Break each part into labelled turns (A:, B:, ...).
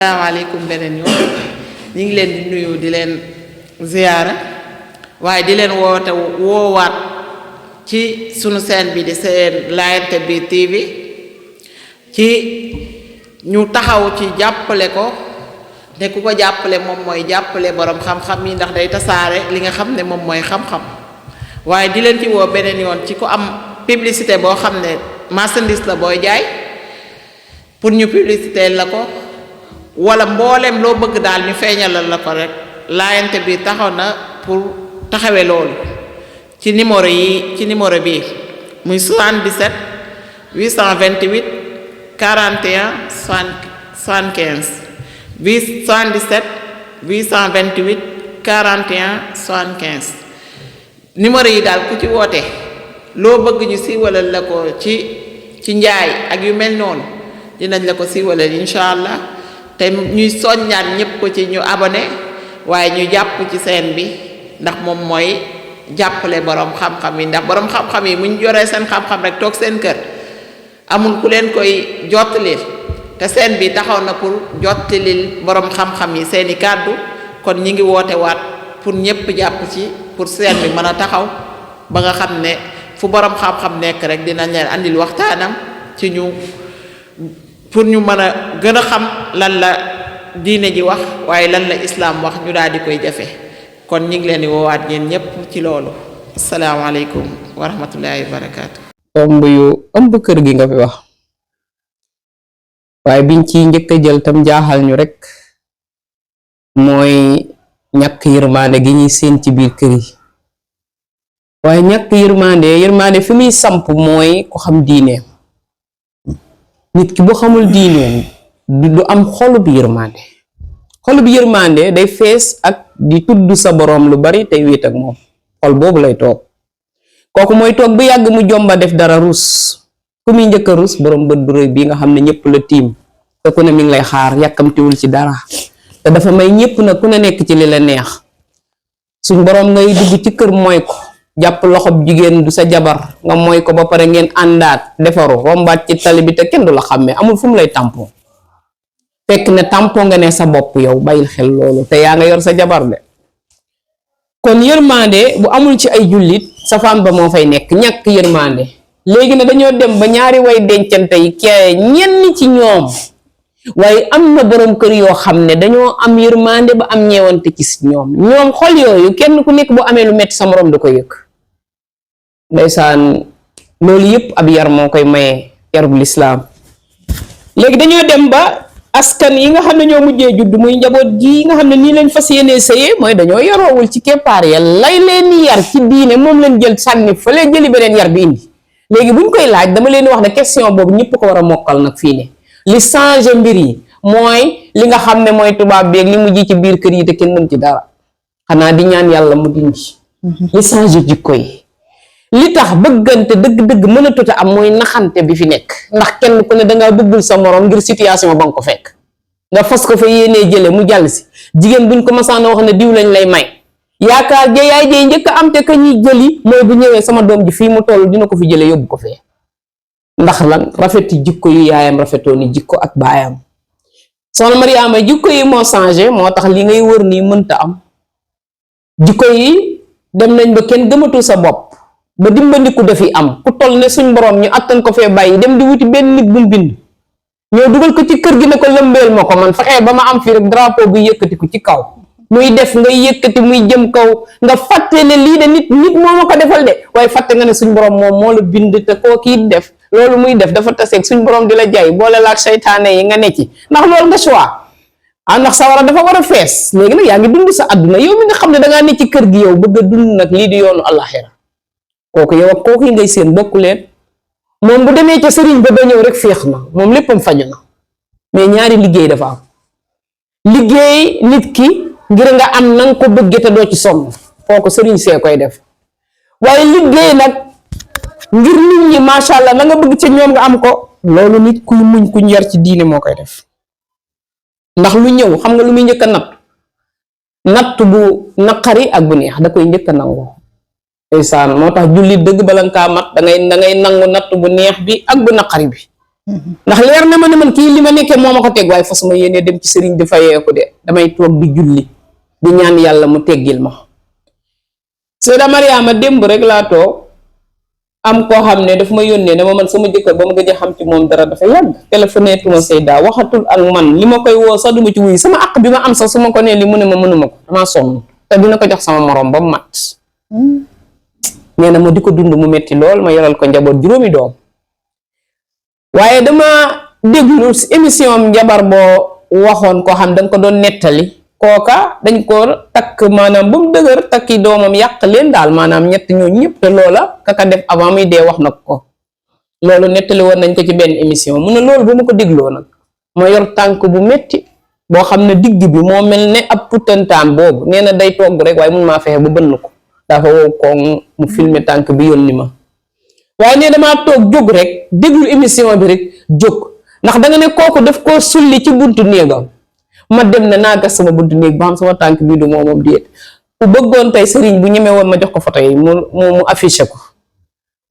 A: salaamaaleykum beneen yoon ñu ngi leen di nuyu di leen ziyaara waaye di leen woowaat ci sunu seen bi di seen Laayante Biir TV ci ñu taxaw ci jàppale ko ne ku ko jàppale moom mooy jàppale borom xam-xam yi ndax day tasaare li nga xam ne moom mooy xam-xam waaye di leen ci woo beneen yoon ci ku am publicité boo xam ne marchandise la booy jaay pour ñu publicité la ko wala mboolem loo bëgg daal ñu feeñalal la ko rek Laayante Biir taxaw na pour taxawe loolu ci numéro bi muy 77 828 41 75 77 828 41 75 numéro yi daal ku ci woote loo bëgg ñu siiwalal la ko ci njaay ak yu mel noonu dinañ la ko siiwalal incha allah te ñuy soññaat ñëpp ko ci ñu abonné waaye ñu jàpp ci seen bi ndax moom mooy jàppale borom xam-xam yi ndax borom xam-xam yi mu ñu joree seen xam-xam rek toog seen kër amul ku leen koy jottalil te seen bi taxaw na pour jottalil borom xam-xam yi seeni kàddu kon ñi ngi woote waat pour ñëpp jàpp ci pour seen bi mën a taxaw ba nga xam ne fu borom xam-xam nekk rek dinañ leen andil waxtaanam ci ñu pour ñu mën a gën a xam lan la diine ji wax waaye lan la islaam wax ñu daal di koy jafe kon ñu ngi leen di woowaat ñeen ñépp ci loolu asalaamaaleykum wa rahmatullahi wa barakaatu.
B: tomb yu ëmb kër gi nga fi wax waaye biñ ci njëkk a jël tam jaaxal ñu rek mooy ñàkk yërmande gi ñuy seen ci biir kër yi waaye ñàkk yërmande fi muy samp mooy ku xam diineem nit ki bu xamul diineem du am xolub yërmande day fees ak di tudd sa boroom lu bari tey wéet ak moom xol boobu lay toog kooku mooy toog bu yàgg mu jomba def dara rus ku muy njëkk a rus boroom bët bu rëy bii nga xam ne ñëpp la tiim te ku ne mi ngi lay xaar yàkkamtiwul ci dara te dafa may ñëpp na ku ne nekk ci li la neex suñ boroom ngay dugg ci kër mooy ko jàpp loxob jigéen du sa jabar nga mooy ko ba pare ngeen àndaat defaru rombaat ci tali bi te kenn du la xàmmee amul fu mu lay tampon fekk ne tampon nga ne sa bopp yow bàyyil xel loolu te yaa nga yor sa jabar de kon yërmande bu amul ci ay jullit safaan ba moo fay nekk ñàkk yërmande léegi ne dañoo dem ba ñaari way dencante yi kee ñenn ci ñoom waaye am na boroom kër yoo xam ne dañoo am yërmande ba am ñeewante ci ñoom xol yooyu kenn ku nekk bu amee lu metti sa moroom da ko yëg ndeysaan loolu yëpp ab yar moo koy maye yarub lislaam léegi dañoo dem ba askan yi nga xam ne ñoo mujjee judd muy njaboot gi nga xam ne nii lañ fas yéenee sëyee mooy dañoo yaroowul ci keppaar ya lay leen yar ci diine moom lañ jël sànni fa leen jëli beneen yar bi indi léegi buñ koy laaj dama leen wax ne question boobu ñëpp ko war a mokkal nag fii ne li changé mbir yi mooy li nga xam ne mooy tubaab beeg li mu ji ci biir kër yi te kenn mën ci dara xanaa di ñaan yàlla mu dindi li changé jikko yi li tax bëggante dëgg-dëgg mën a tuta am mooy naxante bi fi nekk ndax kenn ku ne dangaa bëggul sa morom ngir situation ba nga ko fekk nga fas ko fa yéenee jële mu jàll si jigéen buñ ko masaan wax ne diw lañ lay may yaakaar ja yaay jey njëkk am te ka ñuy jëli mooy bu ñëwee sama doom ji fii mu toll dina ko fi jële yóbbu ko fee ndax lan rafeti jikko yu yaayam rafetoo ni jikko ak baayam soxna Mariama jikko yi moo changé moo tax li ngay wër nii mënta am jikko yi dem nañ ba kenn gëmatul sa bopp ba dimbandiku dafi am ku toll ne suñ borom ñu attan ko fee bàyyi dem di wuti benn nit bu mu bind ñoo dugal ko ci kër gi ne ko lëmbeel ma ko man fexee ba ma am fii rek drapeau bi yëkkati ko ci kaw muy def ngay yëkkati muy jëm kaw nga fàtte ne lii de nit moo ma ko defal de waaye fàtte nga ne suñ borom moom moo la bind te koo kii def loolu muy def dafa taseeg suñ borom di la jaay boole la ak seytaane yi nga ne ci ndax loolu nga choix ndax sa war a dafa war a fees léegi nag yaa ngi dund sa àdduna yow mi nga xam ne dangaa ne ci kër gi yow bëgg a dund nag lii di yoonu àllaxira kooku yow ak kooku yi ngay seen bokku leen moom bu demee ca sëriñ ba ba ñëw rek féex na moom léppam faju na mais ñaari liggéey dafa am liggéey nit ki ngir nga am nanga ko bëgge te doo ci sonn kooku sëriñ see koy def waaye liggéey nag ngir nit ñi macha allah la nga bëgg ca ñoom nga am ko loolu nit kuy muñ kuñ yar ci diine moo koy def ndax lu ñëw xam nga lu muy njëkk a natt bu naqari ak bu neex da koy njëkk a nangu ndeysaan moo tax jullit dëgg bala nga kaa mat dangay nangu natt bu neex bi ak bu naqari bi ndax leer na ma ne man kii li ma nekkee moo ma ko teg waaye fas ma yéene dem ci sëriñ di fayeeku de damay toog di julli di ñaan yàlla mu teggil ma. Seyda Mariama démb rek laa toog am koo xam ne daf ma yónnee ne ma man sama jëkkër ba ma gëj a xam ci moom dara dafa yàgg téléphoné tuma Seyda waxatul ak man li ma koy woo sax duma ci wuy sama àq bi ma am sax su ma ko nee li mu ne ma mënuma ko damaa sonn te dina ko jox sama morom ba mu mat. nee na ma di ko dund mu metti lool ma yoral ko njaboot 7 doom. waaye dama déglu émission am njabar boo waxoon koo xam da nga ko doon nettali kooka dañ ko takk maanaam ba mu dëgër takki doomam yàq leen daal maanaam ñett ñooñu ñëpp te loola kaka def avant muy dee wax nag ko loolu nettali woon nañ ko ci benn émission mu ne loolu ba ma ko dégloo nag ma yor tànk bu metti boo xam ne digg bi moo mel ne ab puttantaan boobu nee na day togg rek waaye mun maa fexe ba bënn ko dafa wow koŋ mu filmer tànk bi yónni ma waaye ne damaa toog jóg rek déglu émission bi rek jóg ndax da nga ne kooku daf koo sulli ci buntu néegam ma dem ne naa gas sama buntu néeg ba xam sama tànk bii du moom déet ku bëggoon tey sëriñ bu ñemee woon ma jox ko photo yi mu affiché ko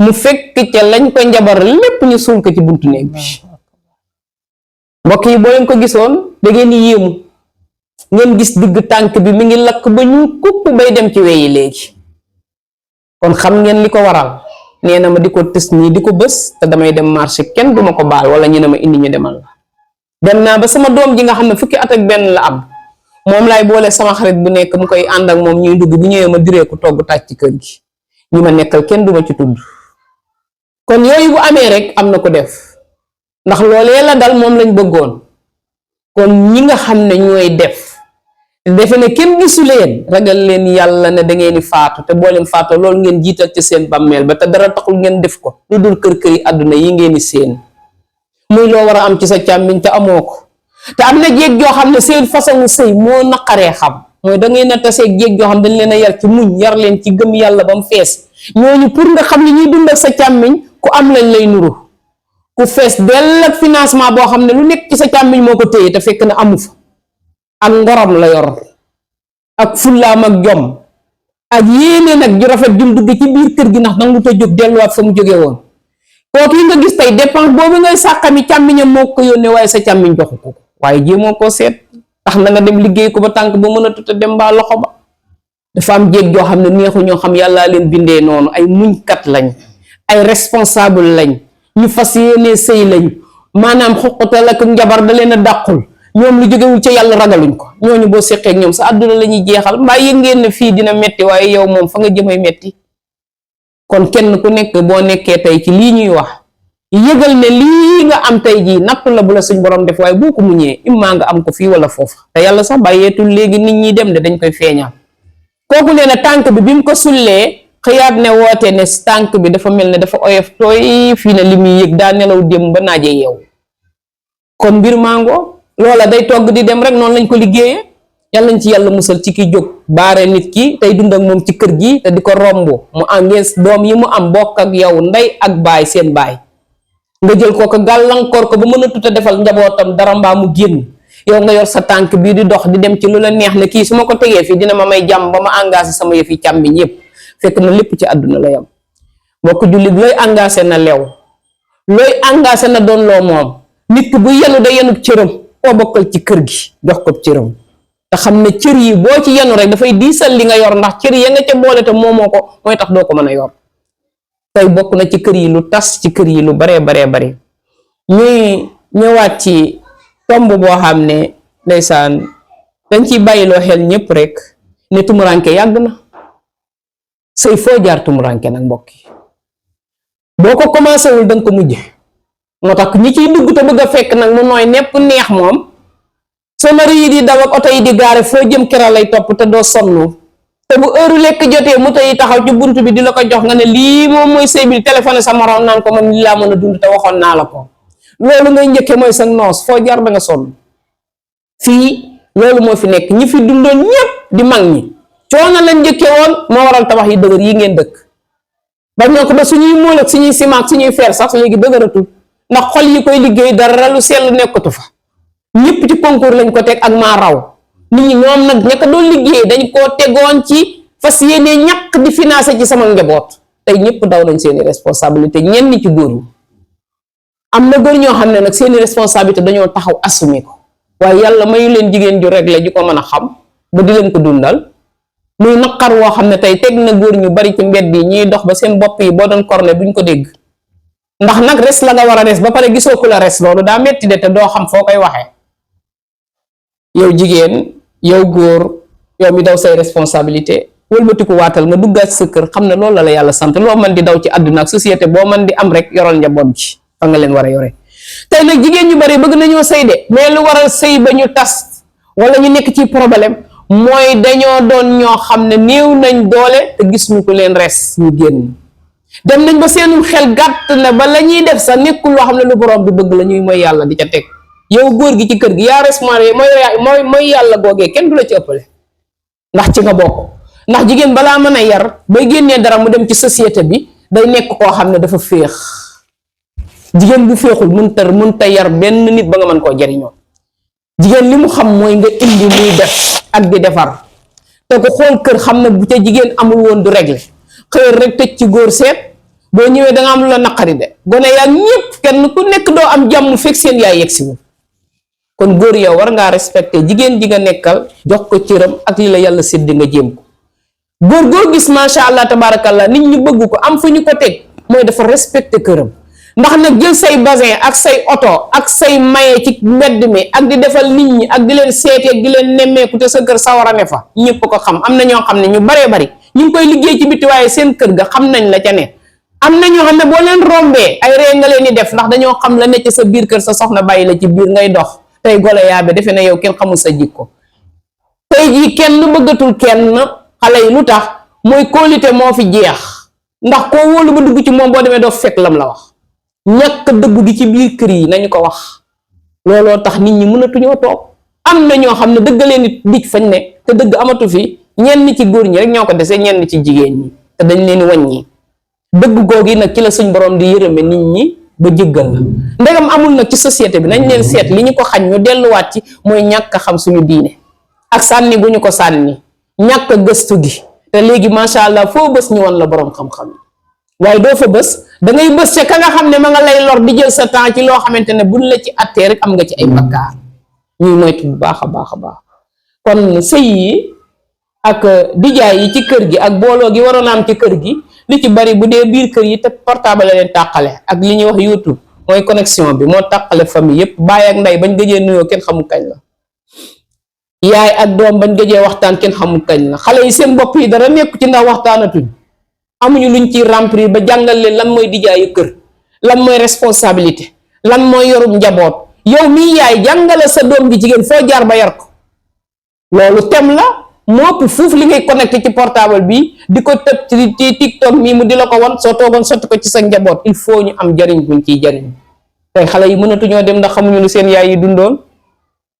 B: mu fekk ca lañ ko njabar lépp ñu suul ko ci buntu néeg bi. mbokk yi boo leen ko gisoon da ngeen di yéemu ngeen gis digg tànk bi mi ngi lakk ba ñu kupp bay dem ci weyi léegi kon xam ngeen li ko waral. nee na ma di ko tës nii di ko bës te damay dem marché kenn duma ko baal wala ñu ne ma indi ñu demal la dem naa ba sama doom ji nga xam ne fukki at ak benn la am moom laay boole sama xarit bu nekk mu koy ànd ak moom ñuy dugg bu ñëwee ma diree ko togg tàj ci kër gi ñi ma nekkal kenn duma ci tudd kon yooyu bu amee rek am na ko def ndax loolee la dal moom lañ bëggoon kon ñi nga xam ne ñooy def defe ne kenn gisu leen ragal leen yàlla ne da ngeen di faatu te boo leen faatoo loolu ngeen jiital ci seen bàmmeel ba te dara taxul ngeen def ko lu dul kër yi àdduna yi ngeen di seen muy loo war a am ci sa càmmiñ te amoo ko te am na jéeg joo xam ne seen façon sëy moo naqaree xam mooy da ngay na tasee jéeg joo xam dañ leen a yar ci muñ yar leen ci gëm yàlla ba mu fees ñooñu pour nga xam ne ñuy dund ak sa càmmiñ ku am lañ lay nuru ku fees dell ak financement boo xam ne lu nekk ci sa càmmiñ moo ko téye te fekk na amu fa ak ngorom la yor ak fullaam ak jom ak yéene nag ju rafet jum dugg ci biir kër gi ndax nangu ta jóg delluwaat fa mu jóge woon kooku yi nga gis tey dépense boobu ngay sàqami càmmiñam moo ko yónnee waaye sa càmmiñ joxu ko waaye jéemoo koo seet tax na nga dem liggéey ko ba tànk ba mën a tuta dem baa loxo ba dafa am jéeg joo xam ne neexu ñoo xam yàllaa leen bindee noonu ay muñkat lañ ay responsable lañ ñu fas yéene sëy lañ maanaam xuqutal ak njabar da leen a dàqul ñoom lu jógewul ca yàlla ragaluñ ko ñooñu boo seqee ak ñoom sa àdduna la ñuy jeexal mbaa yëg ngeen ne fii dina metti waaye yow moom fa nga jëmay metti kon kenn ku nekk boo nekkee tey ci lii ñuy wax yëgal ne lii nga am tey jii natt la bu la suñ borom def waaye boo ko muñee immaa nga am ko fii wala foofa te yàlla sax bàyyeetul léegi nit ñi dem de dañ koy feeñal kooku nee na tànk bi mu ko sullee xëyaat ne woote ne tànk bi dafa mel ne dafa oyof tooy fii ne li muy yëg daa nelaw dem ba naaje yeew kon mbir mango loola day togg di dem rek noonu lañ ko liggéeyee yàlla nañ ci yàlla musal ci ki jóg baare nit ki tey dund ak moom ci kër gi te di ko romb mu angees doom yi mu am bokk ak yow ndey ak baay seen baay nga jël ko gàllankoor ko ba mën a tuta defal njabootam dara mbaa mu génn yow nga yor sa tànk bii di dox di dem ci lu la neex ne kii su ma ko tegee fii dina ma may jàmm ba ma engagé sama yëf yi càmmiñ yépp fekk na lépp ci àdduna la yam bokk jullit looy engagé na lew looy engagé na doon loo moom nit ki bu yenu da yenub cëram koo bokkal ci kër gi jox ko cëram te xam ne cër yi boo ci yenu rek dafay diisal li nga yor ndax cër ya nga ca boole te moomoo ko mooy tax doo ko mën a yor tey bokk na ci kër yi lu tas ci kër yi lu baree bare ñuy ñëwaat ci tomb boo xam ne ndeysaan dañ ciy bàyyiloo xel ñépp rek ne tumuranke yàgg na sëy foo jaar tumuranke nag mbokk yi boo ko commencé wul danga ko mujje moo tax ñi ciy dugg te bëgg a fekk nag mu nooy nepp neex moom sonari yi di daw ak oto yi di gaare foo jëm kera lay topp te doo sonn te bu heure lekk jotee moto yi taxaw ci bunt bi di la ko jox nga ne lii moom mooy sëy bi téléphone sa morom naan ko man lii laa mën a dund te waxoon naa la ko loolu ngay njëkke mooy sa noos foo jar da nga sonn fii loolu moo fi nekk ñi fi dundoon ñépp di mag ñi coono lañ njëkke woon moo waral tabax yi dëgër yi ngeen dëkk bañ na ko ba suñuy móol ak suñuy ciment ak suñuy fer sax léegi dëgëratul ndax xol yi koy liggéey dara lu sell nekkatu fa ñëpp ci concours lañ ko teg ak maa raw nit ñi ñoom nag ñaka doon liggéey dañ koo tegoon ci fas yéene ñàkk di financé ci sama njaboot tey ñëpp daw nañ seeni responsabilité ñenn ci góor ñi am na góor ñoo xam ne nag seeni responsabilité dañoo taxaw assumer ko waaye yàlla mayu leen jigéen ju réglé ju ko mën a xam ba di leen ko dundal muy naqar woo xam ne tey teg na góor ñu bari ci mbedd yi ñuy dox ba seen bopp yi boo doon korne duñ ko dégg ndax nag res la nga war a res ba pare gisoo ku la res loolu daa metti de te doo xam foo koy waxee yow jigéen yow góor yow mi daw say responsabilité wëlbatiku waatal nga duggaat sa kër xam ne loolu la yàlla sant loo mën di daw ci àdduna ak société boo mën di am rek yoral njaboot ji fa nga leen war a yore tey nag jigéen ñu bari bëgg nañoo sëy de mais lu waral sëy ba ñu tas wala ñu nekk ci problème mooy dañoo doon ñoo xam ne néew nañ doole te gis ñu ko leen res ñu génn dem nañ ba seenum xel gàtt na ba la ñuy def sax nekkul loo xam ne lu borom bi bëgg la ñuy mooy yàlla di ca teg yow góor gi ci kër gi yaa responsable mooy yàlla googee kenn du la ci ëppale ndax ci nga bokk ndax jigéen balaa mën a yar bay génnee dara mu dem ci société bi day nekk koo xam ne dafa féex jigéen bu féexul mun ta yar benn nit ba nga mën koo jariñoo jigéen li mu xam mooy nga indi muy def ak di defar te ko xool kër xam ne bu ca jigéen amul woon du régler xëy rek tëj ci góor seet boo ñëwee da nga am lu la naqari de gone yaag ñépp kenn ku nekk doo am jàmm fekk seen yaay yegg si kon góor yow war ngaa respecté jigéen ji nga nekkal jox ko cëram ak li la yàlla sédd nga jéem ko góor goo gis macha allah tabarakallah nit ñi bëgg ko am fu ñu ko teg mooy dafa respecté këram ndax nag jël say basin ak say oto ak say maye ci mbedd mi ak di defal nit ñi ak di leen seetee di leen nemmeeku te sa kër sawara ne fa ñëpp ko xam am na ñoo xam ne ñu baree bari ñu ngi koy liggéey ci biti waaye seen kër ga xam nañ la ca ne am na ñoo xam ne boo leen rombee ay ree nga leen di def ndax dañoo xam la nekk sa biir kër sa soxna bàyyi la ci biir ngay dox tey golo yaabe defe na yow kenn xamul sa jikko tey jii kenn bëggatul kenn xale yi lu tax mooy kóolite moo fi jeex ndax koo wóolu ba dugg ci moom boo demee doo fekk lam la wax ñàkk dëggu gi ci biir kër yi nañu ko wax looloo tax nit ñi mënatuñoo toog am na ñoo xam ne dëggalee nit dij fañ ne te dëgg amatu fi ñenn ci góor ñi rek ñoo ko desee ñenn ci jigéen ñi te dañ leen wàññi dëgg googi nag ci la suñ borom di yërëme nit ñi ba jéggal la ndegam amul nag ci société bi nañ leen seet li ñu ko xañ ñu delluwaat ci mooy ñàkk a xam suñu diine ak sànni gu ñu ko sànni ñàkk a gëstu gi te léegi macha allah foo bës ñu woon la borom xam-xam waaye doo fa bës da ngay bës ca ka nga xam ne ma nga lay lor di jël sa temps ci loo xamante ne buñ la ci attee rek am nga ci ay bakkaar ñuy moytu bu baax a baax a baax kon sëy yi ak dijaay yi ci kër gi ak booloo gi waroon a am ci kër gi li ci bari bu dee biir kër yi te portable la leen tàqale ak li ñuy wax YouTube mooy connexion bi moo tàqale famille yépp baay ak ndey bañ gëjee nuyoo kenn xamul kañ la yaay ak doom bañ gëjee waxtaan kenn xamul kañ la xale yi seen bopp yi dara nekku ci ndax waxtaanatuñ amuñu luñ ciy remplir ba jàngal leen lan mooy dijaayu kër lan mooy responsabilité lan mooy yorum njaboot yow mii yaay jàngale sa doom ji jigéen foo jaar ba yar ko loolu tem la moo fuuf li ngay connecté ci portable bi di ko tëb ci TikTok mii mu di la ko wan soo toogoon sotti ko ci sa njaboot il faut ñu am jariñ buñ ciy jariñ tey xale yi mënatuñoo dem ndax xamuñu lu seen yaay yi dundoon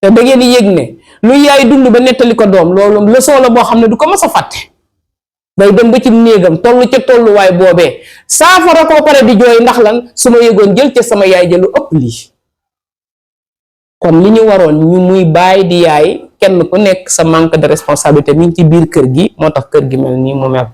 B: te da ngeen di yëg ne lu yaay dund ba nettali ko doom loolu leçon la boo xam ne du ko mas a fàtte day dem ba ci néegam toll ca tolluwaay boobee saafara koo pare di jooy ndax lan su ma yëgoon jël ca sama yaay jëlu ëpp lii kon li ñu waroon ñu muy baay di yaay kenn ku nekk sa manque de responsabilité mi ngi ci biir kër gi moo tax kër gi mel nii mu mel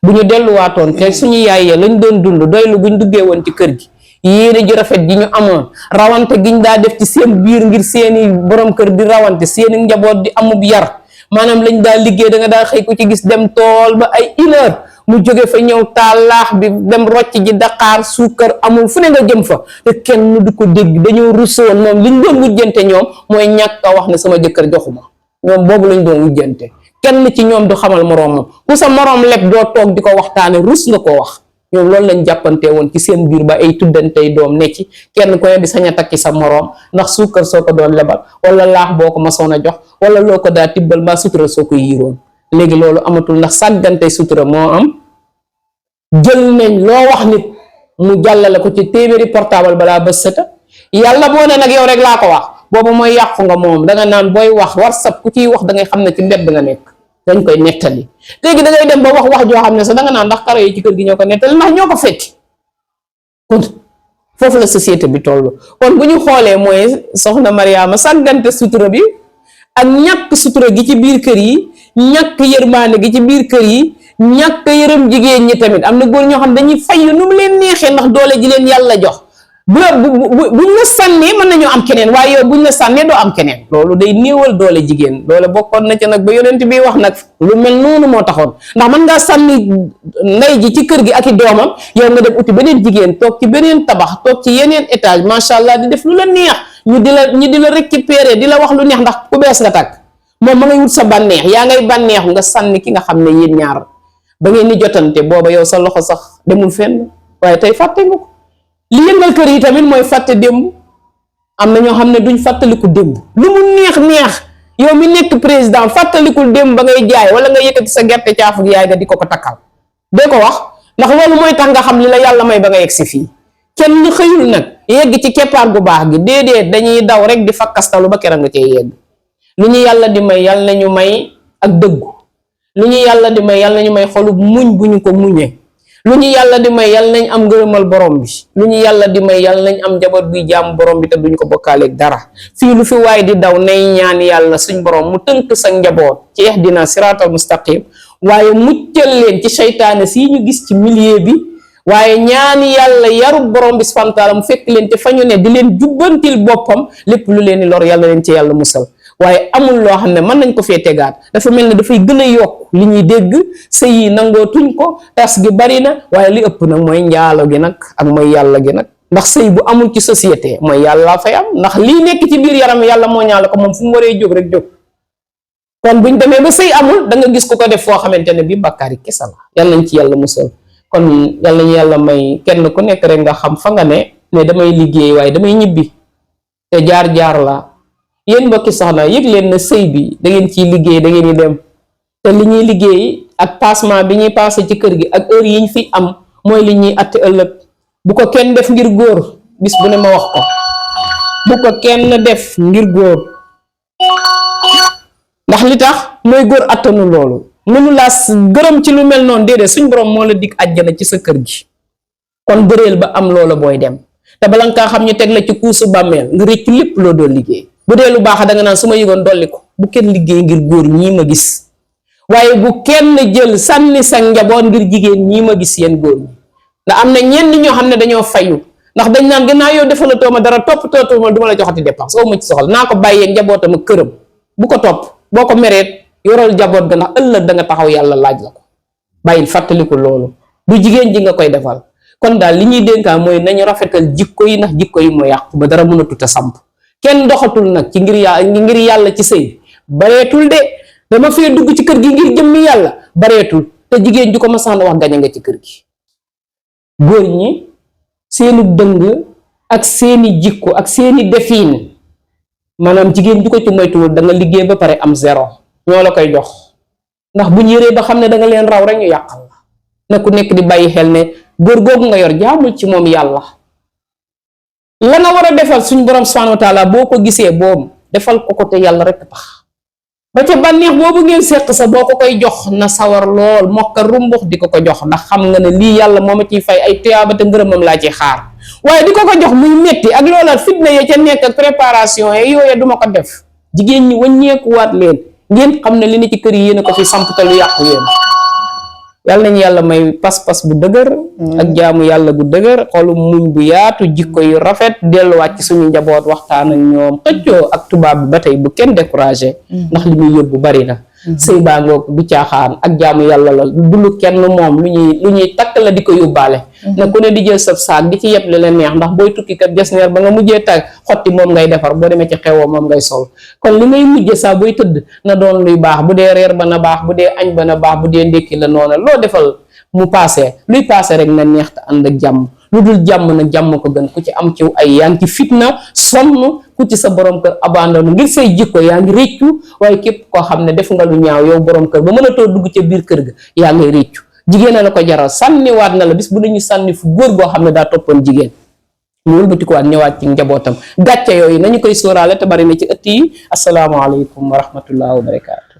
B: bu ñu delluwaatoon te suñu yaay ya lañ doon dund doylu buñ duggee woon ci kër gi yéene ju rafet gi ñu amoon rawante giñ daa def ci seen biir ngir seeni borom kër di rawante seeni njaboot di amub yar maanaam lañ daa liggéey da nga daa xëy ku ci gis dem tool ba ay 1 heure mu jóge fa ñëw taal laax bi dem rocc ji daqaar suukar amul fu ne nga jëm fa te kenn du ko dégg dañoo rusoon moom liñ doon wujjante ñoom mooy ñàkk a wax ne sama jëkkër joxuma ñoom boobu lañ doon wujjante kenn ci ñoom du xamal moroomam ku sa moroom leb doo toog di ko waxtaane rus nga koo wax ñoom loolu lañ jàppante woon ci seen biir ba ay tuddantey doom ne ci kenn ku ne di sañ a takki sa moroom ndax suukar soo ko doon lebal wala laax boo ko masoon a jox wala loo ko daa tibbal mbaa sutura soo ko yiiroon léegi loolu amatul ndax sàggante sutura moo am jël nañ loo wax nit mu jàllale ko ci téeméeri portable balaa bës seta yàlla boo ne nag yow rek laa ko wax boobu mooy yàqu nga moom danga naan booy wax WhatsApp ku ciy wax da ngay xam ne ci mbedd nga nekk dañ koy nettali léegi da ngay dem ba wax joo xam ne sax danga naan ndax karo yi ci kër gi ñoo ko nettali ndax ñoo ko fekki kon foofu la société bi toll kon bu ñu xoolee mooy soxna Mariama sàggante sutura bi ak ñàkk sutura gi ci biir kër yi ñàkk yërmaane gi ci biir kër yi ñàkk yërëm jigéen ñi tamit am na góor ñoo xam dañuy fay nu mu leen neexee ndax doole ji leen yàlla jox buñ la sànnee mën nañoo am keneen waaye yow buñ la sànnee doo am keneen loolu day néewal doole jigéen loole bokkoon na ca nag ba yonent bi wax nag lu mel noonu moo taxoon ndax mën ngaa sànni ndey ji ci kër gi ak i doomam yow nga dem uti beneen jigéen toog ci beneen tabax toog ci yeneen étage macha allah di def lu la neex ñu di la récupérer di la wax lu neex ndax ku bees nga takk moom ma ngay wut sa bànneex yaa ngay bànneexu nga sànni ki nga xam ne yéen ñaar ba ngeen di jotante booba yow sa loxo sax demul fenn waaye tey fàtte nga ko li yëngal kër yi tamit mooy fàtte démb am na ñoo xam ne duñ fàttaliku démb lu mu neex yow mi nekk président fàttalikul démb ba ngay jaay wala nga yëkkati sa gerte caafu yaay nga di ko takkal dee ko wax ndax loolu mooy tax nga xam li la yàlla may ba nga yegg si fii kenn xëyul nag yegg ci keppaar gu baax gi déedéet dañuy daw rek di fakkastalu ba keroog nga cee yegg lu ñu yàlla di may yàlla nañu may ak dëggu lu ñu yàlla di may yàlla nañu may xolub muñ bu ñu ko muñee lu ñu yàlla di may yàlla nañ am ngërëmal borom bi lu ñu yàlla di may yàlla nañ am njaboot buy jaamu borom bi te duñ ko bokkaaleeg dara fii lu fi waay di daw nay ñaan yàlla suñ borom mu tënk sa njaboot ci ihdina siraatal mustaqim waaye muccal leen ci seytaane sii ñu gis ci milieu bi waaye ñaan yàlla yarub borom bi subhanahu wa taala mu fekk leen te fa ñu ne di leen jubbantil boppam lépp lu leen di lor yàlla leen ci yàlla musal waaye amul loo xam ne mën nañ ko fee tegaat dafa mel ne dafay gën a yokk li ñuy dégg sëy yi nangoo tuñ ko tas gi bari na waaye li ëpp nag mooy njaalo gi nag ak mooy yàlla gi nag ndax sëy bu amul ci société mooy yàlla fay am ndax lii nekk ci biir yaram yàlla moo ñaala ko moom fu mu waree jóg rek jóg kon buñ demee ba sëy amul da nga gis ku ko def foo xamante ne bi bàkkaar yi kese la yàlla nañ ci yàlla musal kon yàlla nañu yàlla may kenn ku nekk rek nga xam fa nga ne damay liggéey waaye damay ñibbi te jaar-jaar la yéen mbokki soxna yëg leen na sëy bi da ngeen ciy liggéey da ngeen di dem te li ñuy liggéey ak passement bi ñuy passé ci kër gi ak heure yi ñu fi am mooy li ñuy atte ëllëg bu ko kenn def ngir góor bis bu ne ma wax ko bu ko kenn def ngir góor ndax li tax mooy góor attanu loolu mënu laa gërëm ci lu mel noonu déedéet suñ borom moo la dig àjjana ci sa kër gi kon bëreel ba am loola booy dem te bala nga kaa xam ñu teg la ci kuusu bàmmeel nga réccu lépp loo doon liggéey bu dee lu baax da nga naan su ma yëgoon dolli ko bu kenn liggéey ngir góor ñii ma gis waaye bu kenn jël sànni sa njaboot ngir jigéen ñii ma gis yéen góor ñi ndax am na ñenn ñoo xam ne dañoo fayu ndax dañ naan gannaaw yow defalatoo ma dara toppatoo ma du ma la joxati dépense oo ma ci soxla naa ko bàyyee njabootam ak këram bu ko topp boo ko mereet yoral njaboot ga ndax ëllëg da nga taxaw yàlla laaj la ko bàyyil fàttaliku loolu du jigéen ji nga koy defal kon daal li ñuy dénkaa mooy nañu rafetal jikko yi ndax jikko yi moo yàqu ba dara mënatut a samp kenn doxatul nag ci ngir yàlla ci sëy bareetul de dama fee dugg ci kër gi ngir jëmmi yàlla bareetul te jigéen ju ko masaan wax gañe nga ci kër gi góor ñi seeni dëng ak seeni jikko ak seeni defiin maanaam jigéen ju ko ci moytuwul da nga liggéey ba pare am zéro ñoo la koy jox ndax bu ñëree ba xam ne da nga leen raw rek ñu yàqal la na ku nekk di bàyyi xel ne góor googu nga yor jaamul ci moom yàlla la nga war a defal suñ borom subhanahu wa taala boo ko gisee boobu defal ko te yàlla rek tax ba ca bànneex boobu ngeen seq sa boo ko koy jox na sawar lool mokka rumbux di ko jox ndax xam nga ne lii yàlla moo ma ciy fay ay tuyaaba te ngërëmam laa ci xaar waaye di ko jox muy metti ak loola fitna ya ca nekk ak préparation ya yooya duma ko def jigéen ñi wàññeekuwaat leen ngeen xam ne li ni ci kër yi yéen a ko fi samp te lu yàqu yéen yàlla nañu yàlla may pas-pas bu dëgër ak jaamu yàlla bu dëgër xolu muñ bu yaatu jikko yu rafet delluwaat ci suñu njaboot waxtaan ak ñoom xëccoo ak tubaab bi ba tey bu kenn découragé ndax li muy yóbbu bari na sëy baa ngoog du caaxaan ak jaamu yàlla la du lu kenn moom lu ñuy takk la di ko yóbbaale na ku ne di jël sab saak di ci yeb li la neex ndax booy tukki kat jesneer ba nga mujjee tag xotti moom ngay defar boo demee ci xewoo moom ngay sol kon li ngay mujje saa booy tëdd na doon luy baax bu dee reer ba na baax bu dee añ ba na baax bu dee ndékki la noona loo defal mu paase luy paase rek na neex te ànd ak jàmm lu dul jàmm na jàmm ko gën ku ci am ciw ay yaa ngi ci fitna sonn ku ci sa borom kër abandon ngir say jikko yaa ngi réccu waaye képp koo xam ne def nga lu ñaaw yow borom kër ba mën a too dugg ca biir kër ga yaa ngay réccu jigéen a la ko jaral sànniwaat na la bis bu dañu sànni fu góor goo xam ne daa toppoon jigéen mu wëlbatikuwaat ñëwaat ci njabootam gàcce yooyu nañu koy sóoraale te bari na ci ëtt yi asalaamaaleykum wa rahmatullah wa barakaatu